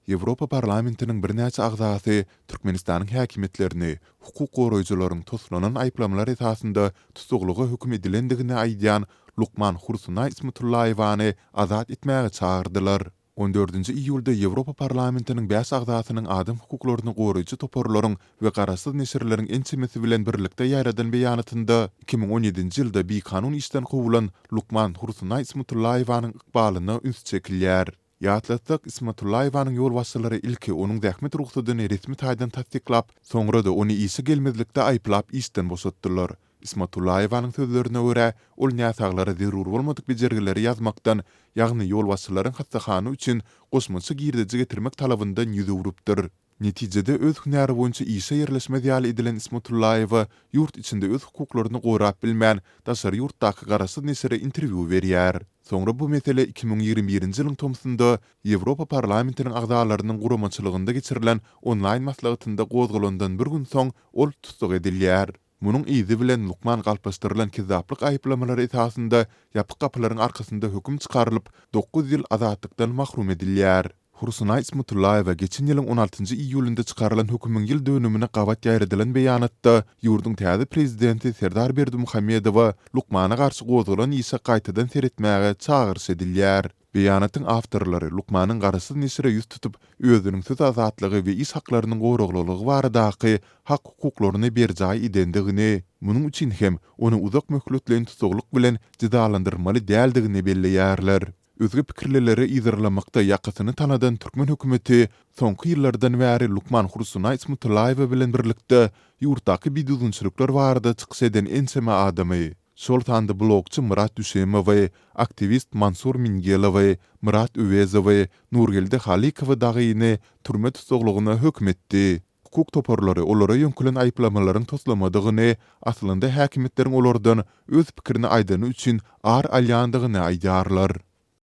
Ýewropa Parlamentiniň birnäçe agzasy Türkmenistanyň häkimiýetlerini hukuk goraýjylaryň toslanan aýyplamalar esasynda tussaglyga höküm edilendigini aýdýan lukman Hursunaý Ismatullaýewany azat etmäge çagyrdylar. On dördünji iýulda Ýewropa Parlamentiniň bäş agzasynyň adam hukuklaryny goraýjy toparlaryň we garaşsyz neşirleriň ençemesi bilen birlikde ýaýradan beýanatynda 2017-nji ýylda bikanun işden kowulan lukman Hursunaý Ismatullaýewanyň ykbalyna üns çekilýär. Ýatlatsak, Ismatullaýewanyň ýolbaşçylary ilki onuň zähmet rugsadyny resmi taýdan tassyklap, soňra-da ony işe gelmezlikde aýyplap işden boşatdylar. Ismatullaýewanyň sözlerine görä, ol näsaglara zerur bolmadyk bejergileri ýazmakdan, ýagny ýolbaşçylaryň hassahana üçin goşmaça girdeji getirmek talabyndan ýüz öwrüpdir. Netijede öz hünäri boýunça işe ýerleşmez ýaly edilen Ismatullaýewa ýurt içinde öz hukuklaryny gorap bilmän, daşary ýurtdaky garaşsyz neşire interwýu berýär. Soňra bu mesele 2021-nji ýylyň tomsunda Ýewropa Parlamentiniň agzalarynyň guramaçylygynda geçirilen onlaýn maslahatynda gozgalandan bir gün soň ol tussag edilýär. Munuň yzy bilen lukman galplaşdyrylan kezzaplyk aýyplamalary esasynda ýapyk gapylaryň arkasynda höküm çykarylyp, dokuz ýyl azatlykdan mahrum edilýär. Hursunaý Ismatullaýewa geçen ýylyň on altynjy iýulynda çykarylan hökümiň ýyl dönümine gabat ýaýradylan beýanatda ýurduň täze prezidenti Serdar Berdimuhamedowa lukmana garşy gozgalan işe gaýtadan seretmäge çagyryş edilýär. Beýanatyň awtorlary lukmanyň garaşsyz neşire ýüz tutup, özüniň söz azatlygy we iş haklarynyň goraglylygy baradaky hak-hukuklaryny berjaý edendigini, munuň üçin hem ony uzak möhletleýin tussaglyk bilen jezalandyrmaly däldigini belleýärler. Özge pikirlileri yzarlamakda ýakasyny tanadan türkmen hökümeti soňky ýyllardan bäri lukman Hursunaý Ismatullaýewa bilen birlikde ýurtdaky bidüzgünçilikler barada çykyş eden ençeme adamy, şol sanda blogçy Myrat Düşemowy, aktiwist Mansur Mingelowy, Myrat Öwezowy, Nurgeldi Halykowy dagyny türme tussaglygyna höküm etdi. Hukuk toparlary olara ýöňkelen aýyplamalaryň toslamadygyny, aslynda häkimiýetleriň olardan öz pikirini aýdany üçin ar alýandygyny aýdýarlar.